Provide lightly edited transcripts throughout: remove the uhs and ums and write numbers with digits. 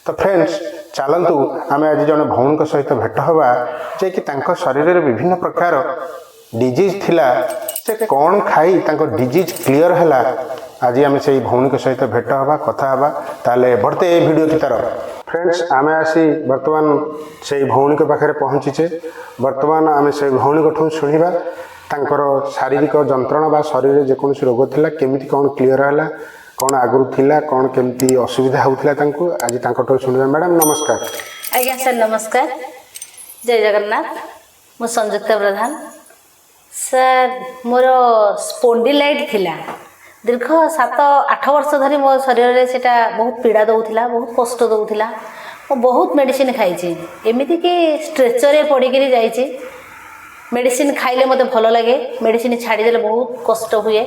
ତ ଫ୍ରେଣ୍ଡସ୍, ଚାଲନ୍ତୁ ଆମେ ଆଜି ଜଣେ ଭଉଣୀଙ୍କ ସହିତ ଭେଟ ହେବା, ଯେ କି ତାଙ୍କ ଶରୀରରେ ବିଭିନ୍ନ ପ୍ରକାର ଡିଜିଜ୍ ଥିଲା। ସେ କ'ଣ ଖାଇ ତାଙ୍କ ଡିଜିଜ୍ କ୍ଲିଅର ହେଲା, ଆଜି ଆମେ ସେଇ ଭଉଣୀଙ୍କ ସହିତ ଭେଟ ହେବା, କଥା ହେବା। ତାହେଲେ बढ़ते ଏ ଭିଡ଼ିଓ की तरफ। ଫ୍ରେଣ୍ଡସ୍, ଆମେ ଆସି ବର୍ତ୍ତମାନ ସେଇ ଭଉଣୀଙ୍କ ପାଖରେ ପହଞ୍ଚିଛେ। ବର୍ତ୍ତମାନ ଆମେ ସେଇ ଭଉଣୀଙ୍କଠୁ ଶୁଣିବା, ତାଙ୍କର ଶାରୀରିକ ଯନ୍ତ୍ରଣା ବା ଶରୀରରେ ଯେକୌଣସି ରୋଗ ଥିଲା, କେମିତି କ'ଣ କ୍ଲିଅର ହେଲା, କ'ଣ ଆଗରୁ ଥିଲା, କ'ଣ କେମିତି ଅସୁବିଧା ହେଉଥିଲା ତାଙ୍କୁ, ଆଜି ତାଙ୍କଠୁ ଶୁଣିବା। ମ୍ୟାଡ଼ାମ୍, ନମସ୍କାର। ଆଜ୍ଞା ସାର୍, ନମସ୍କାର। ଜୟ ଜଗନ୍ନାଥ। ମୁଁ ସଂଯୁକ୍ତା ପ୍ରଧାନ। ସାର୍, ମୋର ସ୍ପୋଣ୍ଡିଲାଇଟ୍ ଥିଲା। ଦୀର୍ଘ 7-8 ବର୍ଷ ଧରି ମୋ ଶରୀରରେ ସେଇଟା ବହୁତ ପୀଡ଼ା ଦେଉଥିଲା, ବହୁତ କଷ୍ଟ ଦେଉଥିଲା। ମୁଁ ବହୁତ ମେଡ଼ିସିନ ଖାଇଛି, ଏମିତିକି ଷ୍ଟ୍ରେଚରରେ ପଡ଼ିକିରି ଯାଇଛି। ମେଡ଼ିସିନ ଖାଇଲେ ମୋତେ ଭଲ ଲାଗେ, ମେଡ଼ିସିନ ଛାଡ଼ିଦେଲେ ବହୁତ କଷ୍ଟ ହୁଏ।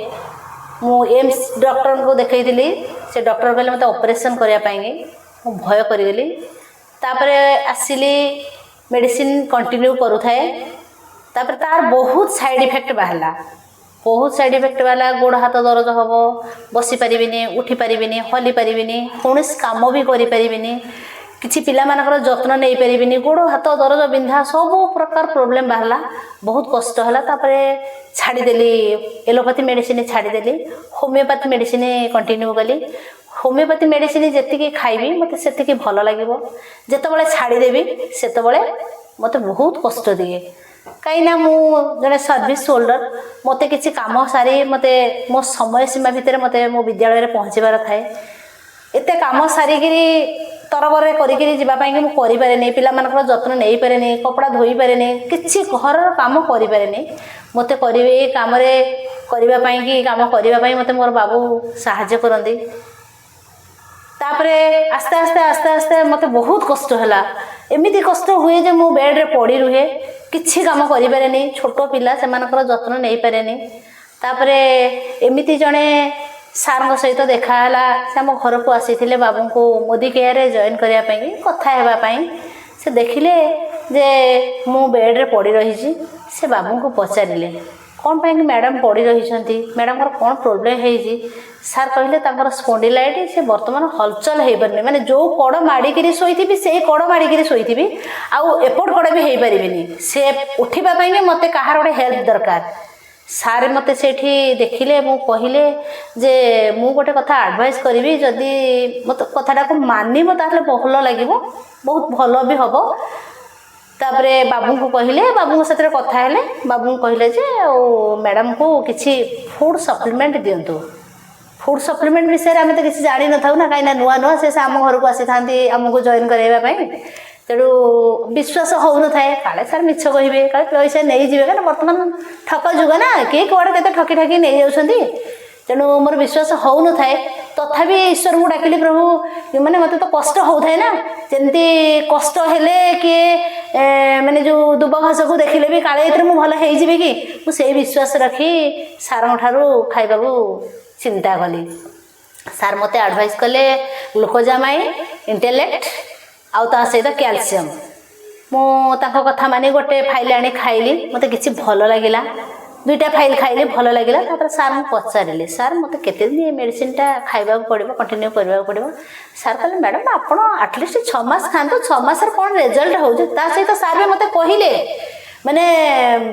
ମୁଁ ଏମ୍ସ ଡକ୍ଟରଙ୍କୁ ଦେଖାଇଥିଲି। ସେ ଡକ୍ଟର କହିଲେ ମୋତେ ଅପରେସନ୍ କରିବା ପାଇଁକି। ମୁଁ ଭୟ କରିଗଲି। ତାପରେ ଆସିଲି, ମେଡ଼ିସିନ କଣ୍ଟିନ୍ୟୁ କରୁଥାଏ। ତାପରେ ତାର ବହୁତ ସାଇଡ଼୍ ଇଫେକ୍ଟ ବାହାରିଲା, ବହୁତ ସାଇଡ଼୍ ଇଫେକ୍ଟ ବାହାରିଲା। ଗୋଡ଼ ହାତ ଦରଜ ହେବ, ବସିପାରିବିନି, ଉଠି ପାରିବିନି, ହଲି ପାରିବିନି, କୌଣସି କାମ ବି କରିପାରିବିନି, କିଛି ପିଲାମାନଙ୍କର ଯତ୍ନ ନେଇପାରିବିନି। ଗୋଡ଼ ହାତ ଦରଜ, ବିନ୍ଧା, ସବୁ ପ୍ରକାର ପ୍ରୋବ୍ଲେମ୍ ବାହାରିଲା। ବହୁତ କଷ୍ଟ ହେଲା। ତାପରେ ଛାଡ଼ିଦେଲି, ଏଲୋପାଥି ମେଡ଼ିସିନ ଛାଡ଼ିଦେଲି, ହୋମିଓପାଥି ମେଡ଼ିସିନ କଣ୍ଟିନ୍ୟୁ କଲି। ହୋମିଓପାଥି ମେଡ଼ିସିନ ଯେତିକି ଖାଇବି, ମୋତେ ସେତିକି ଭଲ ଲାଗିବ। ଯେତେବେଳେ ଛାଡ଼ିଦେବି, ସେତେବେଳେ ମୋତେ ବହୁତ କଷ୍ଟ ଦିଏ। କାହିଁକିନା ମୁଁ ଜଣେ ସର୍ଭିସ୍ ହୋଲ୍ଡର। ମୋତେ କିଛି କାମ ସାରି ମୋତେ ମୋ ସମୟ ସୀମା ଭିତରେ ମୋତେ ମୋ ବିଦ୍ୟାଳୟରେ ପହଞ୍ଚିବାର ଥାଏ। ଏତେ କାମ ସାରିକିରି ତରବରରେ କରିକିରି ଯିବା ପାଇଁକି ମୁଁ କରିପାରେନି। ପିଲାମାନଙ୍କର ଯତ୍ନ ନେଇପାରେନି, କପଡ଼ା ଧୋଇପାରେନି, କିଛି ଘରର କାମ କରିପାରେନି। ମୋତେ କରିବେ ଏଇ କାମରେ କରିବା ପାଇଁକି, କାମ କରିବା ପାଇଁ ମୋତେ ମୋର ବାବୁ ସାହାଯ୍ୟ କରନ୍ତି। ତାପରେ ଆସ୍ତେ ଆସ୍ତେ ଆସ୍ତେ ଆସ୍ତେ ମୋତେ ବହୁତ କଷ୍ଟ ହେଲା। ଏମିତି କଷ୍ଟ ହୁଏ ଯେ ମୁଁ ବେଡ଼୍ରେ ପଡ଼ି ରୁହେ, କିଛି କାମ କରିପାରେନି, ଛୋଟ ପିଲା ସେମାନଙ୍କର ଯତ୍ନ ନେଇପାରେନି। ତାପରେ ଏମିତି ଜଣେ ସାର୍ଙ୍କ ସହିତ ଦେଖା ହେଲା। ସେ ଆମ ଘରକୁ ଆସିଥିଲେ ବାବୁଙ୍କୁ ମୋଦି କେୟାରରେ ଜଏନ୍ କରିବା ପାଇଁ, କଥା ହେବା ପାଇଁ। ସେ ଦେଖିଲେ ଯେ ମୁଁ ବେଡ଼୍ରେ ପଡ଼ି ରହିଛି। ସେ ବାବୁଙ୍କୁ ପଚାରିଲେ, କ'ଣ ପାଇଁ ମ୍ୟାଡ଼ାମ୍ ପଡ଼ି ରହିଛନ୍ତି? ମ୍ୟାଡ଼ାମ୍ଙ୍କର କ'ଣ ପ୍ରୋବ୍ଲେମ୍ ହେଇଛି? ସାର୍ କହିଲେ, ତାଙ୍କର ସ୍ପଣ୍ଡିଲାଇଟ୍, ସେ ବର୍ତ୍ତମାନ ହଲଚଲ ହେଇପାରୁନି। ମାନେ ଯେଉଁ କଡ଼ ମାଡ଼ିକିରି ଶୋଇଥିବି, ସେଇ କଡ଼ ମାଡ଼ିକିରି ଶୋଇଥିବି, ଆଉ ଏପଟ କଡ଼ ବି ହେଇପାରିବିନି। ସେ ଉଠିବା ପାଇଁ ବି ମୋତେ କାହାର ଗୋଟେ ହେଲ୍ପ ଦରକାର। ସାର୍ ମୋତେ ସେଇଠି ଦେଖିଲେ। ମୁଁ କହିଲେ ଯେ ମୁଁ ଗୋଟେ କଥା ଆଡ଼ଭାଇସ୍ କରିବି, ଯଦି ମୋତେ କଥାଟାକୁ ମାନିବ, ତାହେଲେ ଭଲ ଲାଗିବ, ବହୁତ ଭଲ ବି ହେବ। ତାପରେ ବାବୁଙ୍କୁ କହିଲେ, ବାବୁଙ୍କ ସାଥିରେ କଥା ହେଲେ। ବାବୁଙ୍କୁ କହିଲେ ଯେ ଆଉ ମ୍ୟାଡ଼ାମକୁ କିଛି ଫୁଡ଼୍ ସପ୍ଲିମେଣ୍ଟ ଦିଅନ୍ତୁ। ଫୁଡ଼୍ ସପ୍ଲିମେଣ୍ଟ ବିଷୟରେ ଆମେ ତ କିଛି ଜାଣିନଥାଉ ନା, କାହିଁକିନା ନୂଆ ନୂଆ ସେ ଆମ ଘରକୁ ଆସିଥାନ୍ତି ଆମକୁ ଜଏନ୍ କରାଇବା ପାଇଁ। ତେଣୁ ବିଶ୍ୱାସ ହେଉନଥାଏ, କାଳେ ସାର୍ ମିଛ କହିବେ, କାଳେ ପଇସା ନେଇଯିବେ। କାରଣ ବର୍ତ୍ତମାନ ଠକ ଯୁଗ ନା, କିଏ କୁଆଡ଼େ କେତେ ଠକି ଠକି ନେଇଯାଉଛନ୍ତି। ତେଣୁ ମୋର ବିଶ୍ୱାସ ହେଉନଥାଏ। ତଥାପି ଈଶ୍ୱରଙ୍କୁ ଡାକିଲି, ପ୍ରଭୁ, ମାନେ ମୋତେ ତ କଷ୍ଟ ହେଉଥାଏ ନା, ଯେମିତି କଷ୍ଟ ହେଲେ କିଏ ମାନେ ଯେଉଁ ଦୁବ ଘାସକୁ ଦେଖିଲେ ବି କାଳେ ଏଥିରେ ମୁଁ ଭଲ ହେଇଯିବି କି, ମୁଁ ସେଇ ବିଶ୍ୱାସ ରଖି ସାର୍ଙ୍କ ଠାରୁ ଖାଇବାକୁ ଚିନ୍ତା କଲି। ସାର୍ ମୋତେ ଆଡ଼ଭାଇସ୍ କଲେ ଗ୍ଲୁକୋଜାମାଇନ୍, ଇଣ୍ଟେଲେକ୍ଟ ଆଉ ତା ସହିତ କ୍ୟାଲସିୟମ୍। ମୁଁ ତାଙ୍କ କଥା ମାନି ଗୋଟେ ଫାଇଲ୍ ଆଣି ଖାଇଲି, ମୋତେ କିଛି ଭଲ ଲାଗିଲା। ଦୁଇଟା ଫାଇଲ୍ ଖାଇଲି, ଭଲ ଲାଗିଲା। ତାପରେ ସାର୍ଙ୍କୁ ପଚାରିଲି, ସାର୍, ମୋତେ କେତେ ଦିନ ଏ ମେଡ଼ିସିନଟା ଖାଇବାକୁ ପଡ଼ିବ, କଣ୍ଟିନ୍ୟୁ କରିବାକୁ ପଡ଼ିବ? ସାର୍ କହିଲେ, ମ୍ୟାଡ଼ାମ୍, ଆପଣ ଆଟଲିଷ୍ଟ 6 ମାସ ଖାଆନ୍ତୁ, 6 ମାସରେ କ'ଣ ରେଜଲ୍ଟ ହେଉଛି। ତା ସହିତ ସାର୍ ବି ମୋତେ କହିଲେ, ମାନେ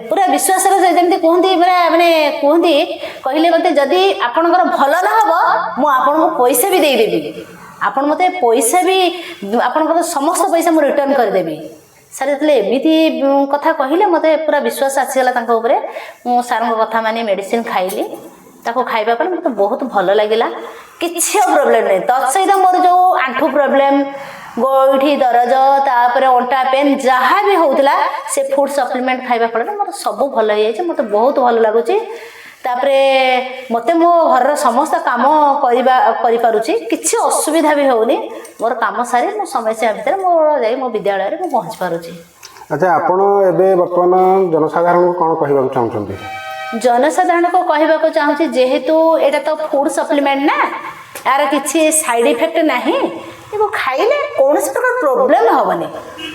ପୁରା ବିଶ୍ୱାସରେ ସେ ଯେମିତି କୁହନ୍ତି, ପୁରା ମାନେ କୁହନ୍ତି, କହିଲେ ମୋତେ, ଯଦି ଆପଣଙ୍କର ଭଲ ନ ହେବ, ମୁଁ ଆପଣଙ୍କୁ ପଇସା ବି ଦେଇଦେବି। ଆପଣ ମୋତେ ପଇସା ବି, ଆପଣଙ୍କର ସମସ୍ତ ପଇସା ମୁଁ ରିଟର୍ଣ୍ଣ କରିଦେବି। ସାର୍ ଯେତେବେଳେ ଏମିତି କଥା କହିଲେ, ମୋତେ ପୁରା ବିଶ୍ୱାସ ଆସିଗଲା ତାଙ୍କ ଉପରେ। ମୁଁ ସାର୍ଙ୍କ କଥା ମାନି ମେଡ଼ିସିନ ଖାଇଲି। ତାକୁ ଖାଇବା ପରେ ମୋତେ ବହୁତ ଭଲ ଲାଗିଲା, କିଛି ଆଉ ପ୍ରୋବ୍ଲେମ୍ ନାହିଁ। ତତ୍ ସହିତ ମୋର ଯେଉଁ ଆଣ୍ଠୁ ପ୍ରୋବ୍ଲେମ୍, ଗୋଇଠି ଦରଜ, ତାପରେ ଅଣ୍ଟା ପେନ୍, ଯାହା ବି ହେଉଥିଲା, ସେ ଫୁଡ଼୍ ସପ୍ଲିମେଣ୍ଟ ଖାଇବା ଫଳରେ ମୋର ସବୁ ଭଲ ହେଇଯାଇଛି। ମୋତେ ବହୁତ ଭଲ ଲାଗୁଛି। ତାପରେ ମୋତେ ମୋ ଘରର ସମସ୍ତ କାମ କରିପାରୁଛି, କିଛି ଅସୁବିଧା ବି ହେଉନି। ମୋର କାମ ସାରି ମୁଁ ସମୟ ସୀମା ଭିତରେ ମୋର ଯାଇ ମୋ ବିଦ୍ୟାଳୟରେ ମୁଁ ପହଞ୍ଚି ପାରୁଛି। ଆଚ୍ଛା, ଆପଣ ଏବେ ବର୍ତ୍ତମାନ ଜନସାଧାରଣଙ୍କୁ କ'ଣ କହିବାକୁ ଚାହୁଁଛନ୍ତି? ଜନସାଧାରଣଙ୍କୁ କହିବାକୁ ଚାହୁଁଛି, ଯେହେତୁ ଏଇଟା ତ ଫୁଡ଼୍ ସପ୍ଲିମେଣ୍ଟ ନା, ଏହାର କିଛି ସାଇଡ଼୍ ଇଫେକ୍ଟ ନାହିଁ। ଏକୁ ଖାଇଲେ କୌଣସି ପ୍ରକାର ପ୍ରୋବ୍ଲେମ୍ ହେବନି।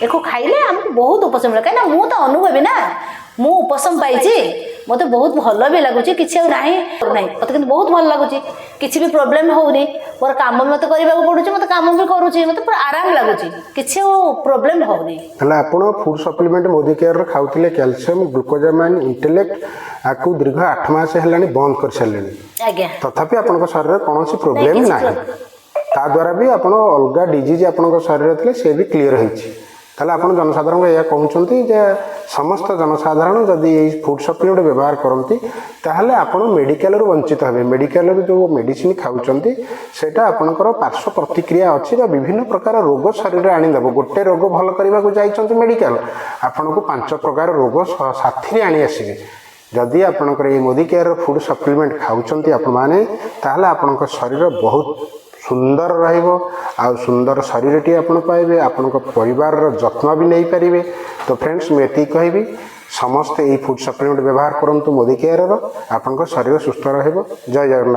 ଏକୁ ଖାଇଲେ ଆମକୁ ବହୁତ ଉପଶମ ମିଳେ, କାହିଁକିନା ମୁଁ ତ ଅନୁଭବୀ ନା, ମୁଁ ଉପଶମ ପାଇଛି। ମୋତେ ବହୁତ ଭଲ ବି ଲାଗୁଛି। କିଛି ଆଉ ନାହିଁ ନାହିଁ, ମୋତେ କିନ୍ତୁ ବହୁତ ଭଲ ଲାଗୁଛି। କିଛି ବି ପ୍ରୋବ୍ଲେମ୍ ହେଉନି। ମୋର କାମ ବି ମୋତେ କରିବାକୁ ପଡ଼ୁଛି, ମୋତେ କାମ ବି କରୁଛି, ମୋତେ ପୁରା ଆରାମ ଲାଗୁଛି। କିଛି ଆଉ ପ୍ରୋବ୍ଲେମ୍ ହେଉନି। ତାହେଲେ ଆପଣ ଫୁଡ୍ ସପ୍ଲିମେଣ୍ଟ ମୋଦି କେୟାରର ଖାଉଥିଲେ, କ୍ୟାଲସିୟମ, ଗ୍ଲୁକୋଜାମାଇନ୍, ଇଣ୍ଟେଲେକ୍ଟ, ଆକୁ ଦୀର୍ଘ 8 ମାସ ହେଲାଣି ବନ୍ଦ କରିସାରିଲେଣି। ଆଜ୍ଞା। ତଥାପି ଆପଣଙ୍କ ଶରୀରରେ କୌଣସି ପ୍ରୋବ୍ଲେମ୍ କିଛି ନାହିଁ। ତା ଦ୍ୱାରା ବି ଆପଣ ଅଲଗା ଡିଜିଜ୍ ଆପଣଙ୍କ ଶରୀରରେ ଥିଲେ, ସେ ବି କ୍ଲିଅର ହେଇଛି। ତାହେଲେ ଆପଣ ଜନସାଧାରଣଙ୍କୁ ଏହା କହୁଛନ୍ତି ଯେ ସମସ୍ତ ଜନସାଧାରଣ ଯଦି ଏଇ ଫୁଡ୍ ସପ୍ଲିମେଣ୍ଟ ବ୍ୟବହାର କରନ୍ତି, ତାହେଲେ ଆପଣ ମେଡ଼ିକାଲରୁ ବଞ୍ଚିତ ହେବେ। ମେଡ଼ିକାଲରୁ ଯେଉଁ ମେଡ଼ିସିନ ଖାଉଛନ୍ତି, ସେଇଟା ଆପଣଙ୍କର ପାର୍ଶ୍ୱ ପ୍ରତିକ୍ରିୟା ଅଛି ବା ବିଭିନ୍ନ ପ୍ରକାର ରୋଗ ଶରୀରରେ ଆଣିଦେବ। ଗୋଟେ ରୋଗ ଭଲ କରିବାକୁ ଯାଇଛନ୍ତି ମେଡ଼ିକାଲ, ଆପଣଙ୍କୁ ପାଞ୍ଚ ପ୍ରକାର ରୋଗ ସାଥିରେ ଆଣି ଆସିବେ। ଯଦି ଆପଣଙ୍କର ଏଇ ମୋଦି କେୟାରର ଫୁଡ୍ ସପ୍ଲିମେଣ୍ଟ ଖାଉଛନ୍ତି ଆପଣମାନେ, ତାହେଲେ ଆପଣଙ୍କ ଶରୀର ବହୁତ ସୁନ୍ଦର ରହିବ ଆଉ ସୁନ୍ଦର ଶରୀରଟିଏ ଆପଣ ପାଇବେ, ଆପଣଙ୍କ ପରିବାରର ଯତ୍ନ ବି ନେଇପାରିବେ। ତ ଫ୍ରେଣ୍ଡସ୍, ମୁଁ ଏତିକି କହିବି, ସମସ୍ତେ ଏଇ ଫୁଡ୍ ସପ୍ଲିମେଣ୍ଟ ବ୍ୟବହାର କରନ୍ତୁ ମୋଦି କେୟାରର, ଆପଣଙ୍କ ଶରୀର ସୁସ୍ଥ ରହିବ। ଜୟ ଜଗନ୍ନାଥ।